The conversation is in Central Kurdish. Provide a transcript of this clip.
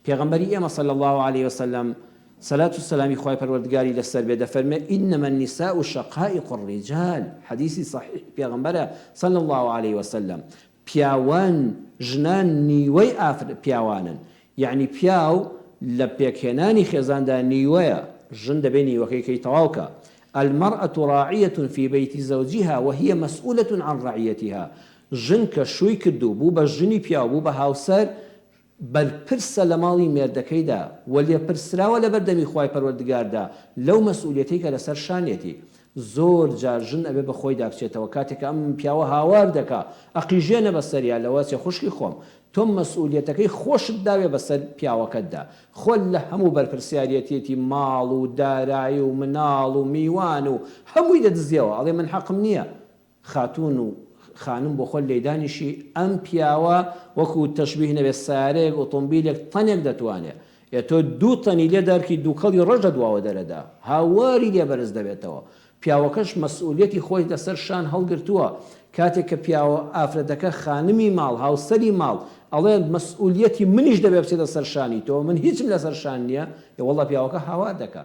پێغەمبەری ئێمە صلی اللە علیە وسلم سەلات و سەلامی خوای پەروەردگاری لەسەر بێ دەفەرمێ انما النساء شقائق الرجال حەدیسی صحیح پێغەمبەرە صلی اللە علیە وسلم پیاوان ژنان نیوەی ئافرەت پیاوانن یەعنی پیاو لە پێکهێنانی خێزاندا نیوەیە ژن دەبێ نیوەکەی کەی تەواو کا المرأة راعیە فی بیت زوجها وهی مسئولە عن رعیتها ژن کە شووی کرد و بوو بە ژنی پیاو بوو بە هاوسەر بەرپرسە لە ماڵی مێردەکەیدا و لێپرسراوە لەبەر دەمی خوای پەروەردگاردا لەو مەسئولیەتەی کە لەسەر شانیەتی. زۆر جار ژن ئەبێ بە خۆیدا بچێتەوە کاتێک کە ئەم پیاوە هاوار دەکا ئەقیژێنە بە سەریا لەوە چێ خوشکی خۆم تۆ مەسئولیەتەکەی خۆشت داوێ بەسەر پیاوەکەتدا خۆ لە هەموو بەرپرسیاریەتیەتی ماڵ و دارایی و مناڵ و میوان و هەمووی دەدزیەوە ئەڵێ من حەقم نیە خاتوون و خانم بۆ خۆت لێی دانیشی، ئەم پیاوە وەکو تەشبیه نەبێ سەیارەیەک ئۆتۆمبیلێک تەنێک دەتوانێ، ئێ تۆ دوو تەنی لێ دەرکی دووکەڵی ڕەش لە دواوە دەرەدا، هاواری لێ بەرز دەبێتەوە، پیاوەکەش مەسئولیەتی خۆی لەسەر شان هەڵگرتووە، کاتێک کە پیاوە ئافرەتەکە خانمی ماڵ هاوسەری ماڵ ئەڵێ مەسئولیەتی منیش دەبێ بچێتە سەر شانی تۆ، من هیچم لەسەر شان نیە، ئێ وەڵا پیاوەکە هاوار دەکا.